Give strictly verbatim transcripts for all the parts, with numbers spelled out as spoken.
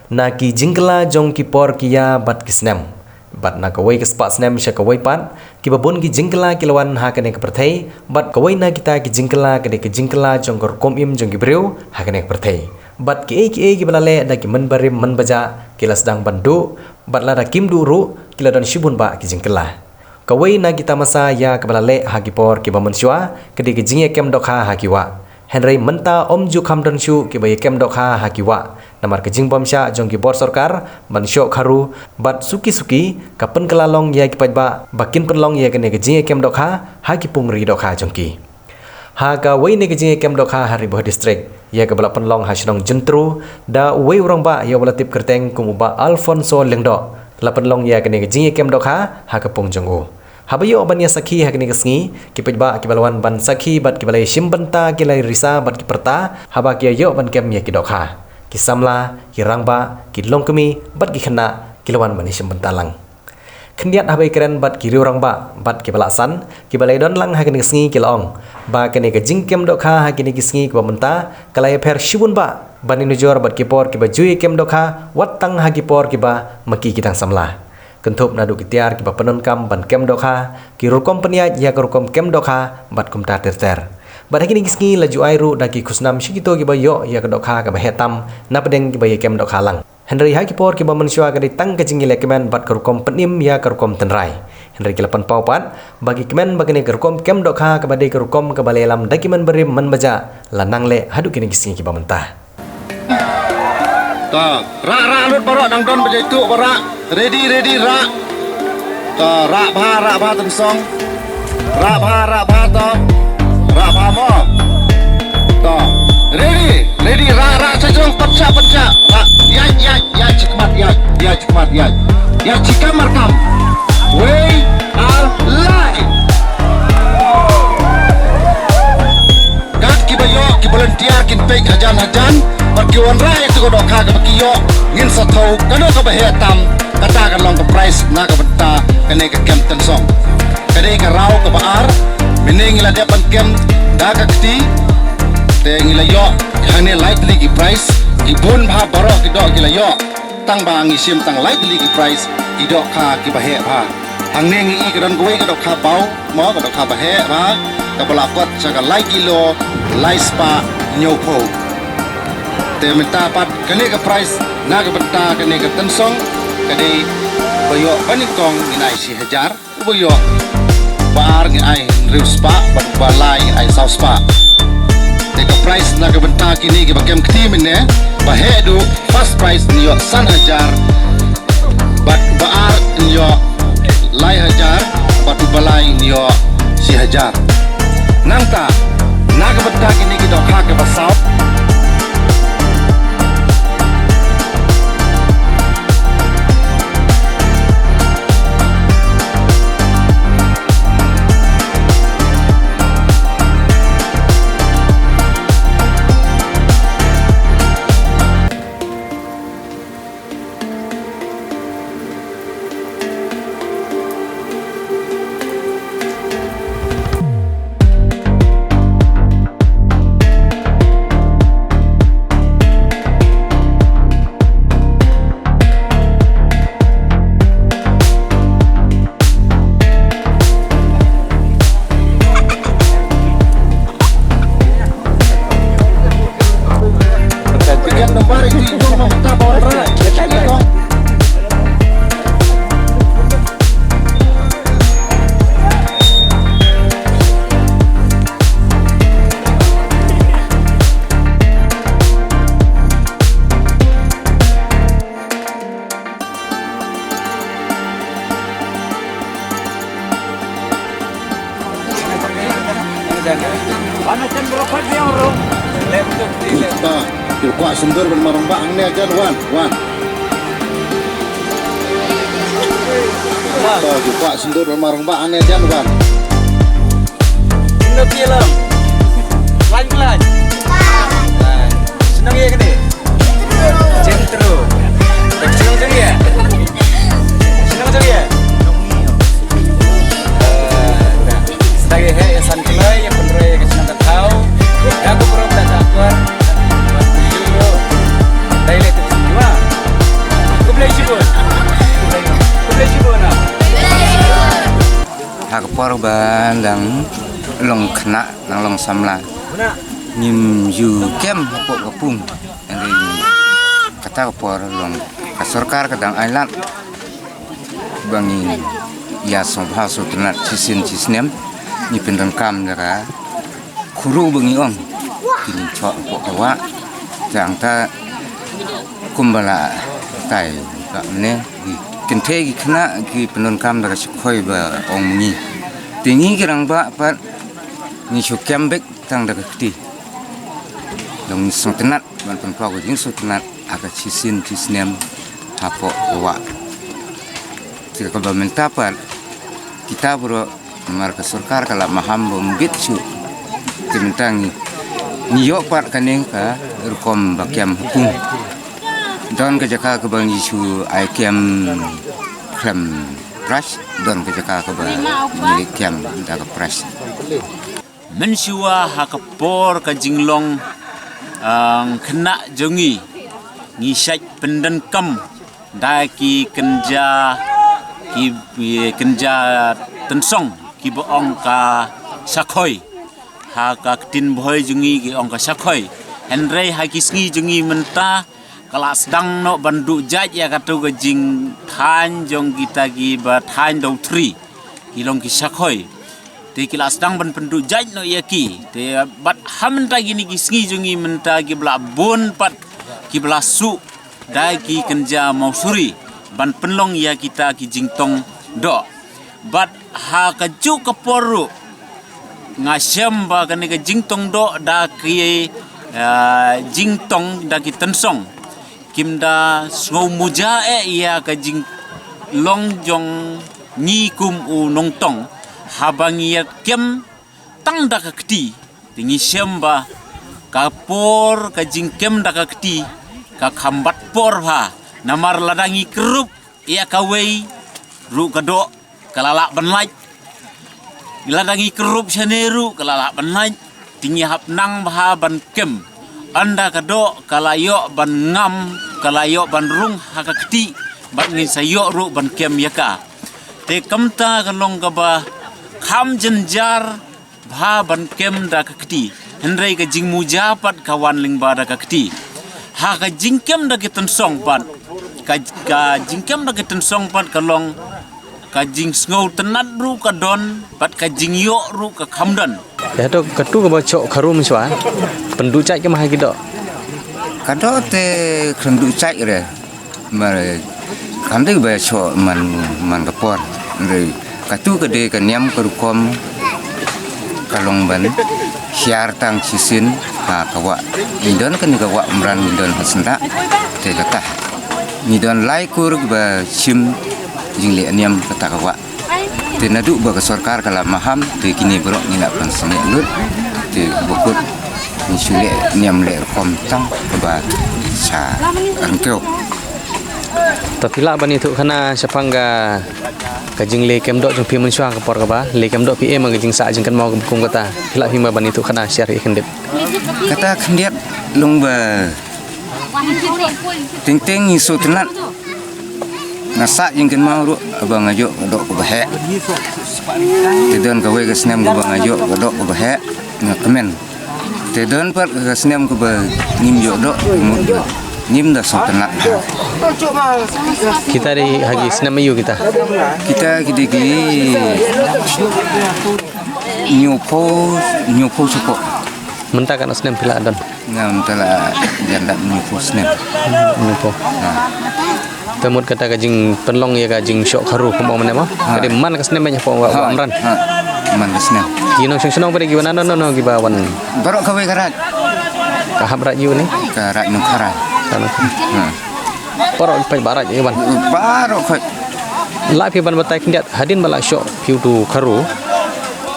Na ki jingkylla jong ki por ki ïa bad ki snem. Bad na kawei ka spah snem sha kawei pat, kiba bun ki jingkylla ki la wan ha kane ka pyrthei, bad kawei na kita ki jingkylla ka dei ka jingkylla jong ka rukom im jong ki briew ha kane ka pyrthei. Bad kiei kiei kiba la leh da ki mynbarim mynbajah ki la sdang ban duh, bad lada kim duh ruh ki la don shibun bah ki jingkylla. Kawei na ki tamasa ïa kaba la leh ha ki por kiba mynshuwa ka dei ka jingïakem dohkha ha ki wah. Hynrei mynta ym ju kham don shuh kiba ïakem dohkha ha ki wah, namar ka jingbymshah jong ki bor sorkar ban shoh kharu, bad suki suki ka pynkylla long ïa ki paidbah ba kin pynlong ïa kane ka jingïakem dohkha ha ki pung ri dohkha jong ki. Ha kawei na ka jingïakem dohkha ha Ri Bhoi District, ïa kaba la pynlong ha shnong Jyntru, da uwei u rangbah ïa uba la tip kyrteng kum u Bah Alfonso Lyngdoh, la pynlong ïa kane ka jingïakem dohkha ha ka pung jong u. Haba ïoh ban ïa sakhi ha kane ka sngi, ki paidbah kiba la wan ban sakhi bad kiba la ïashim bynta ki la ïa risa bad ki pyrta haba ki ïa ïoh ban kem ïa ki dohkha. Ki samla, ki rangbah, ki longkmie bad ki khynnah ki la wan ban ïashim bynta lang. Khyndiat haba ïakren bad ki riew rangbah bad kiba la san, kiba la ïadon lang ha kane ka sngi ki la ong ba kane ka jingkem dohkha ha kine ki sngi kiba mynta ka la ïapher shibun bah ban ïanujor bad ki por kiba ju ïakem dohkha, wat tang ha ki por kiba ma ki ki dang samla. Kynthup naduh ki tiar kiba pyndonkam ban kem dohkha, ki rukom pynïaid ïa ka rukom kem dohkha bad kumta ter ter. Bad ha kine ki sngi la ju ai ruh da ki khusnam sha kito kiba ïoh ïa ka dohkha kaba heh tam napdeng kiba ïakem dohkha lang. Hynrei ha ki por kiba mynshuwa ka dei tang ka jingïalehkmen bad ka rukom pynim ïa ka rukom tynrai. Hynrei ki la pynpaw pat ba ki kmen ba kane ka rukom kem dohkha kaba dei ka rukom kaba la ïalam da ki mynbarim mynbajah la nang leh haduh kine ki sngi kiba mynta. Ta, rah, rah lut baroh, dang don ba jaituh ba rah. Ready, ready, rah. Ta, rah bha, rah bha, Tynsong. Rah bha, rah bha, ta. Rah bha mo. Ta. Ready, ready, rah, rah, sha jrong, pynshah, pynshah. Rah, ïaid, ïaid, ïaid, shikmat, ïaid, ïaid, shikmat, ïaid. Ïaid, shikam, markam. Wei, ar, lai. Kat kiba ïoh, ki volunteer kin peit hajan hajan, bad ki wanrah ïa kito ka dohkha kaba ki ïoh, ngin sa thew kano kaba heh tam, kata kan long ka prize na ka bynta kane ka kem Tynsong. Ka dei ka round kaba ar, mynne ngi la dep ban kem da ka kti, te ngi la ïoh hangne lai tylli ki prize, ki bun bha baroh ki doh ki la ïoh. Tang ba ngi shim tang lai tylli ki prize, ki dohkha kiba heh bha. Hangne ngi i ka don kawei ka dohkha baw, mo, ka dohkha ba heh bha, kaba la kot sha ka lai kilo, lai spah, hynñiewphew. Te mynta pat kane ka prize na ka bynta kane ka Tynsong, ka dei ba ïoh ba nyngkong ngin ai shi hajar. Uba ïoh ba ar ngin ai hynriew spah, bad uba lai ngin ai saw spah. Te ka prize na ka bynta kine kiba kem kti mynne, ba heh duh, first prize ngin ïoh san hajar, bad uba ar ngin ïoh lai hajar, bad uba lai ngin ïoh shi hajar. Nangta na ka bynta kine ki dohkha kiba saw. Ba, ïa kwah symdur ban marang ba hangne jan wan, wan. Ba, ïa kwah symdur ban marang ba hangne jan wan. Ino ti lam. Lain lain. Senang ïa kane. Jentro. Senang tu ïa. Senang tu ïa. Sdang ïa heh ïa san kloi ïa pynroi ïa ka shnong ka thaw. Ïa ka burom da ka akor. Dai le tu semua. Ba dang long khynnah, dang long samla, ngim ju kem hapoh ka pung. Hynrei kata ka por long ka sorkar ka dang ailad ba ngin ïa sngewbha sngewtynnat shisien shisnem, ngi pyndonkam da ka khuru ba ngi ong ki ngi chok hapoh ka wah. Tang ta kumba la tai ka mne, ki kynthei ki khynnah ki pyndonkam da ka shakhoi ba ong ngi. Te ngi ki rangbah pat ngi shu kem bek tang da ka kti. Dang sngewtynnat ban pynpaw ka jingsngewtynnat ha ka shisien shisnem hapoh ka wah. Te kaba mynta pat kita baroh namar ka sorkar ka la maham ba ym bit shuh. Te mynta ngi, ngi ïoh pat kane ka rukom ba kem ha pung. Don ka jaka kaba ngi shu ai kem khlem brush, don ka jaka kaba ngi kem da ka brush. Mynshuwa ha ka por ka jinglong, ah, khynnah jong ngi, ngi shait pyndonkam da ki kynja, ki, ki kynja tynsong kiba ong ka shakhoi. Ha ka ktien Bhoi jong ngi ki ong ka shakhoi. Hynrei ha ki sngi jong ngi mynta ka la sdang noh ban duh jait ïa katu ka jingthaiñ jong kita kiba thaiñ dewthri, ki long ki shakhoi. Te ki la sdang ban pynduh jait noh ïa ki. Te bad ha mynta kine ki sngi jong ngi mynta kiba la bun pat kiba la suh da ki kynja mawsuri ban pynlong ïa kita ki jingtong doh. Bad ha kajuh ka por ruh nga shem ba kane ka jingtong doh da ki, ah, jingtong da ki tynsong kim da sngew muja eh ïa ka jinglong jong ngi kum u nongtong haba ngi ïa kem tang da ka kti. Te ngi shem ba ka por ka jingkem da ka kti ka kham bat por bha. Namar lada ngi krup ïa kawei ruh ka doh ka la lah ban lait. Lada ngi krup shane ruh ka la lah ban lait. Te ngi hap nang bha ban kem. Ynda ka doh ka la ïoh ban ngam, ka la ïoh ban rung ha ka kti, bad ngin sa ïoh ruh ban kem ïa ka. Te kumta ka long kaba kham jynjar bha ban kem da ka kti. Hynrei ka jingmuja pat ka wan lyngba da ka kti. Ha ka jingkem da ki tynsong pat, ka, ka jingkem da ki tynsong pat ka long ka jingsngewtynnat ruh ka don, bad ka jingïoh ruh ka kham don. Ïa to katu kaba choh kharum shwa, pynduh chait ka ma ha ki doh. Ka doh te khlem duh chait re. Mar kam dei ba choh man, man ka por. Re katu ka dei ka niam ka rukom ka long ban hiar tang shisien ha ka wah. Ngi don kane ka wah Umran ngi don ha Syndah. Te kata ngi don lai kur ba shim jingleh niam kata ka wah. Te naduh ba ka sorkar ka la maham, te kine baroh ngi la pang sngewthuh lut. Te ba kut ngi shu leh niam leh rukom tang kaba sha ryngkew. To phi lah ban ïathuh khana shaphang ka, ka jingleh kem doh jong phi mynshuwa ka por kaba leh kem doh phi, em ka jingsah jingkynmaw kaba kum kata. Phi lah phi ma ban ïathuh khana sha ri khyndiat. Kata khyndiat long ba teng teng ngi sngewtynnat. Nga sah jingkynmaw ruh ba nga ïoh ka doh kaba heh. Te don kawei ka snem kaba nga ïoh ka doh kaba heh, nga kmen. Te don pat ka snem kaba ngim ïoh doh, mut ba ngim da sngewtynnat. Kita dei ha ki snem aïu kita? Kita ki dei ki hynñiewphew, hynñiewphew shiphew. Mynta katno snem phi la don? Nga mynta la jan dap hynñiewphew snem. Hynñiewphew. Ha. Te mut kata ka jingpynlong ïa ka jingshoh kharu kumba mynne mo? Ha. Ka dei man ka snem ba ngi hapoh Wah Umran. Ha. Man ka snem. Ki nongshong shnong pat kiba na no no no kiba wan. Baroh kawei ka raid. Ka hap raid ïu ne? Ka raid Nongkharai. Ka Nongkharai. Ha. Baroh peit ba raid ïa wan. Baroh kawei. Lah phi ban batai khyndiat hadien ba la shoh phi utu kharu.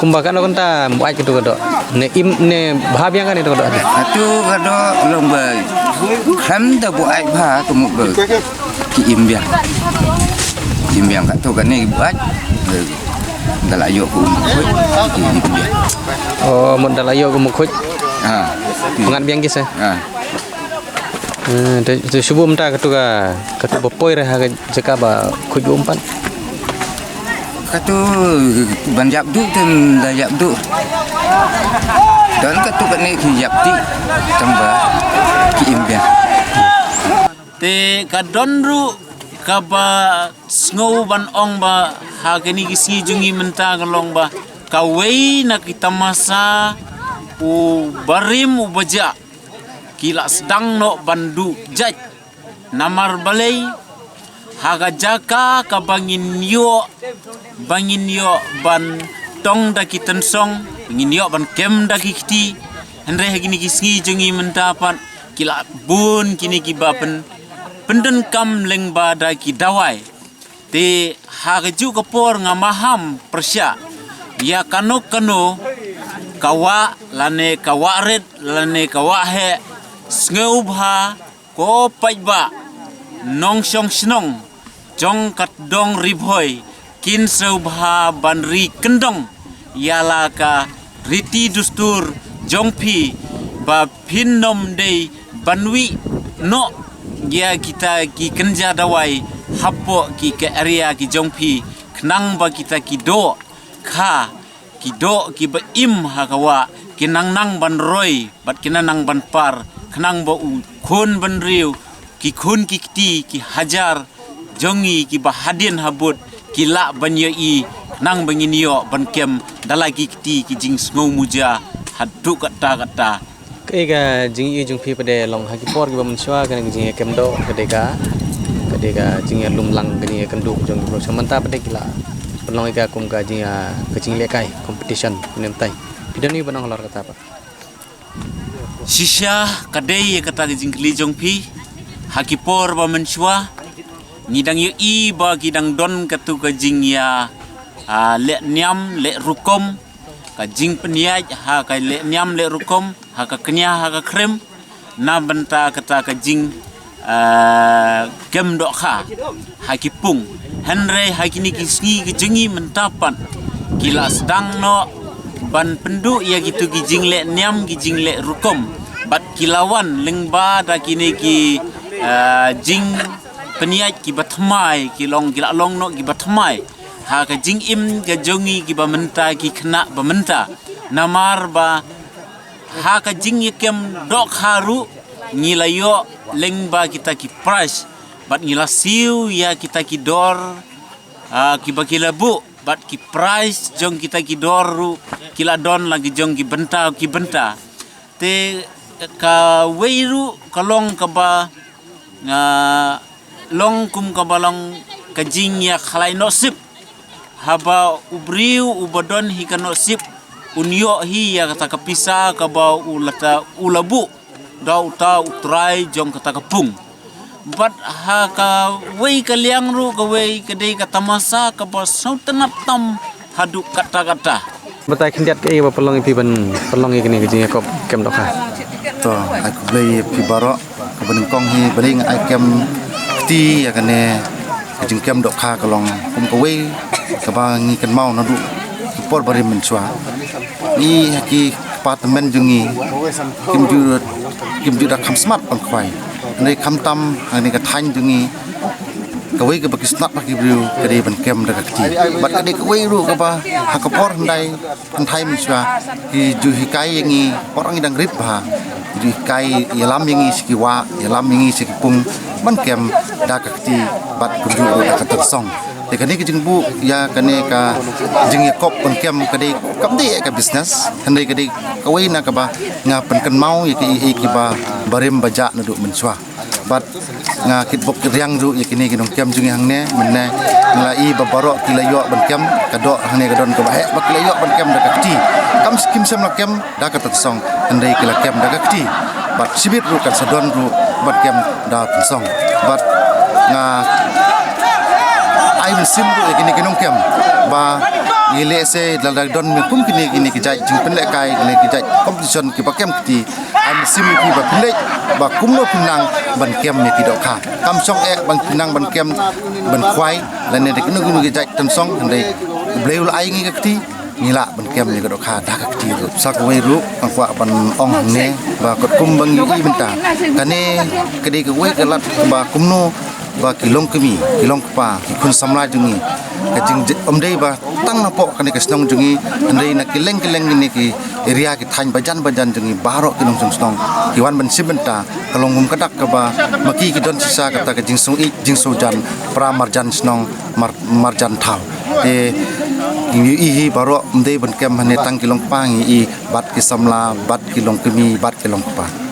Kumba katno kynta buaid katu ka doh. Ne im ne bha biang kane katu ka doh. Katu ka doh long ba khlem da buaid bha ka mut ba ki im biang. Im biang katu kane buaid. Da la ïoh ka um khuid ki im biang. Oh, mut da la ïoh ka um khuid. Ha. Pyngat biang ki se. Ha. Eh, te, te shu bun mynta katu ka, katu ba poi re ha ka jaka ba khuid um pat. Katu ban ïap duh, tun da ïap duh. Don katu kane ki ïap ti tang ba ki im biang. Te ka don ruh kaba sngew ban ong ba ha kine ki sngi jong ngi mynta ka long ba kawei na ki tamasa u barim u bajah ki la sdang noh ban duh jait. Namar balei, ha ka jaka kaba ngin ïoh, ba ngin ïoh ban tong da ki tynsong, ngin ïoh ban kem da ki kti, hynrei ha kine ki sngi jong ngi mynta pat ki la bun kine kiba pyn, pyndonkam lyngba da ki dawai. Te ha kajuh ka por nga maham pyrshah ïa kano kano ka wah lane ka wah rit lane ka wah heh, sngewbha ko paidbah nongshong shnong jong ka dong Ri Bhoi kin sngewbha ban ri kyndong ïa la ka riti dustur jong phi ba phin ym dei ban wieh noh ïa kita ki kynja dawai hapoh ki ka area ki jong phi, khnang ba kita ki dohkha, ki doh kiba im ha ka wah, kin nang nang ban roi bad kin nang nang ban par, khnang ba u khun bynriew, ki khun ki kti, ki hajar jong ngi kiba hadien habud ki lah ban ïohi, khnang ba ngin ïoh ban kem da la ki kti ki jingsngew muja haduh katta katta. Kaei ka jingïohi jong phi pat de long ha ki por kiba mynshuwa, kane ka jingïakem doh ka dei ka, ka dei ka jingïalum lang, ka jingïakynduh jong ki briew. Sha mynta pat de ki la pynlong ïa ka kum ka jingïa, ka jinglehkai competition ne em tai. Phi don ïa ban ong halor kata pat? Shisha ka dei ïa kata ka jingkylli jong phi, ha ki por ba mynshuwa ngi dang ïohi ba ki dang don katu ka jingïa, ah, leh niam leh rukom, ka jingpynïaid ha ka leh niam leh rukom, ha ka kñia ha ka krim, na bynta kata ka jing, ah, kem dohkha ha ki pung. Hynrei ha kine ki sngi ki jong ngi mynta pat ki la sdang noh ban pynduh ïa kitu ki jingleh niam, ki jingleh rukom, bad ki la wan lyngba da kine ki, ah, jingpynïaid kiba thymmai, ki long, ki la long noh kiba thymmai ha ka jingim ka jong ngi kiba mynta, ki khynnah ba mynta. Namar ba ha ka jingïakem dohkha ruh ngi la ïoh lyngba kita ki prize bad ngi la siew ïa kita ki dor, ah, kiba ki la buh, bad ki prize jong kita ki dor ruh ki la don la ki jong ki bynta ki bynta. Te kawei ruh ka long kaba, ah, long kum kaba long ka jingïakhlainosip. Haba u briew uba don hi ka nosip un ïoh hi ïa kata ka pisa kaba u lata u la buh da uta u trai jong kata ka pung. Bad ha kawei ka liang ruh, kawei ka dei ka tamasa kaba sngewtynnat tam haduh katta katta. Batai khyndiat kaei ba pynlong ïa phi ban pynlong ïa kane ka jingïakop kem dohkha? To, ai khublei ïa phi baroh. Kaba nyngkong hi, balei nga ai kem kti ïa kane ka jingkem dohkha, ka long kum kawei kaba ngi kynmaw naduh ki por barim mynshuwa. Ngi ha ki kpa tymmen jong ngi kim ju, kim ju da kham smat ban khwai. Hynrei khamtam ha kane ka thaiñ jong ngi, kawei kaba ki smat ha ki briew ka dei ban kem da ka kti. Bad ka dei kawei ruh kaba ha ka por hyndai, kynthei mynshuwa ki ju hikai ïa ngi, por ngi dang rit bha, ki ju hikai, ïalam ïa ngi sha ki wah, ïalam ïa ngi sha ki pung ban kem da ka kti bad kumjuh ruh da ka tynsong. Te kane ka jingbuh ïa kane ka jingïakop ban kem ka dei kam dei ka business, hynrei ka dei kawei na kaba nga pynkynmaw ïa kiei kiei kiba barim bajah naduh mynshuwa. Bad nga kitbok kitriang ruh ïa kine ki nongkem jong ngi hangne, mynne nga la i ba baroh ki la ïoh ban kem, ka doh hangne ka don kaba heh ba ki la ïoh ban kem da ka kti. Kam skim sem la kem da ka tynsong, hynrei ki la kem da ka kti. Bad shibit ruh kan sa don ruh ban kem da tynsong. Bad nga ai mynsiem ruh ïa kine ki nongkem ba ngi lehse lada don kum kine, kine ki jait jingpynlehkai, kine ki jait competition kiba kem kti, ai mynsiem ïa phi ba phi leit ba kumno phi nang ban kem ïa ki dohkha. Kam shong eh ban phi nang ban kem ban khwai lane da kino kino ki jait tynsong, hynrei U Blei u la ai ngi ka kti, ngi lah ban kem ïa ka dohkha da ka kti ruh. Sa kawei ruh nga kwah ban ong hangne ba katkum ba ngi i mynta, kane ka dei kawei ka lad ba kumno ba ki longkmie, ki longkpa, ki khun samla jong ngi Ka jing, ym dei ba tang na poh kane ka shnong jong ngi, hynrei na ki leng ki leng kine ki area ki thaiñ bajan bajan jong ngi baroh ki nongshong shnong ki wan ban shim bynta, ka long kum ka dak kaba ma ki ki don shisha kata ka jingsngewsih jingsngewjan para marjan shnong, mar, marjan thaw. Te ngi ïohi hi baroh, ym dei ban kem hane tang ki longkpa, ngi ïohi bad ki samla, bad ki longkmie, bad ki longkpa.